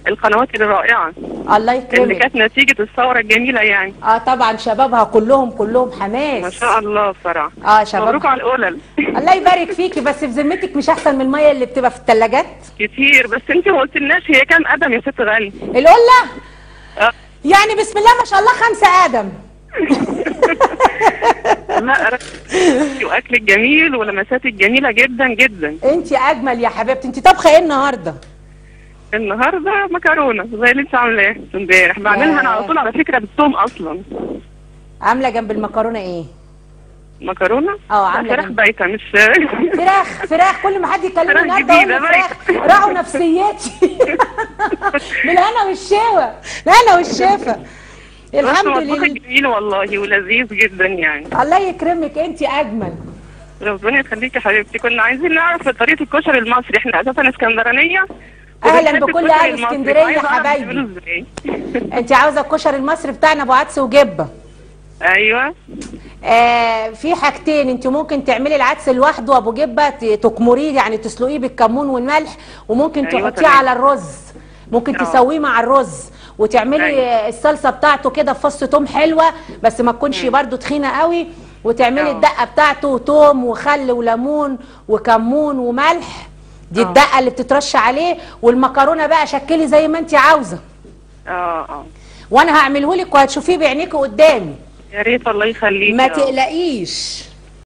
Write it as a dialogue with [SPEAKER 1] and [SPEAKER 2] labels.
[SPEAKER 1] القنوات الرائعة.
[SPEAKER 2] الله يكرمك.
[SPEAKER 1] اللي كانت نتيجة الثورة الجميلة يعني.
[SPEAKER 2] طبعا شبابها كلهم حماس.
[SPEAKER 1] ما شاء الله بصراحة.
[SPEAKER 2] شباب.
[SPEAKER 1] مبروك على القلل.
[SPEAKER 2] الله يبارك فيكي. بس في ذمتك مش احسن من المية اللي بتبقى في الثلاجات؟
[SPEAKER 1] كتير. بس انت ما قلتلناش هي كام قدم يا ست غالي؟
[SPEAKER 2] القلة؟ يعني بسم الله ما شاء الله 5 قدم.
[SPEAKER 1] لا واكلك جميل ولمساتك جميلة جدا جدا.
[SPEAKER 2] انت اجمل يا حبيبتي. انت طبخه ايه النهارده؟
[SPEAKER 1] النهارده مكرونه زي اللي انت عاملاها امبارح. بعملها انا على طول على فكرة بالثوم اصلا.
[SPEAKER 2] عامله جنب المكرونه ايه؟
[SPEAKER 1] مكرونه؟
[SPEAKER 2] عامله
[SPEAKER 1] فراخ بايته. مش
[SPEAKER 2] فراخ. كل ما حد يكلمني النهارده اقول فراخ. راعوا نفسيتي. بالهنا والشفا. الهنا والشفا. الحمد لله.
[SPEAKER 1] جميل والله ولذيذ جدا يعني.
[SPEAKER 2] الله يكرمك، انت اجمل.
[SPEAKER 1] ربنا يخليكي يا حبيبتي. كنا عايزين نعرف طريقه الكشري المصري، احنا اساسا اسكندرانيه.
[SPEAKER 2] اهلا بكل اهل اسكندرية حبايبي. انت عاوزه الكشري المصري بتاعنا ابو عدس وجبة؟
[SPEAKER 1] ايوه.
[SPEAKER 2] في حاجتين، انت ممكن تعملي العدس لوحده ابو جبه، تكمريه يعني تسلقيه بالكمون والملح، وممكن تحطيه على الرز، ممكن تسويه مع الرز وتعملي الصلصه بتاعته كده في فص توم حلوة، بس ما تكونش برده تخينة قوي، وتعملي الدقة بتاعته توم وخل وليمون وكمون وملح، دي الدقة اللي بتترش عليه. والمكرونه بقى شكلي زي ما انت عاوزه. وانا هعمله لك وهتشوفيه بعينيكي قدامي.
[SPEAKER 1] يا ريت. الله يخليكي.
[SPEAKER 2] ما تقلقيش.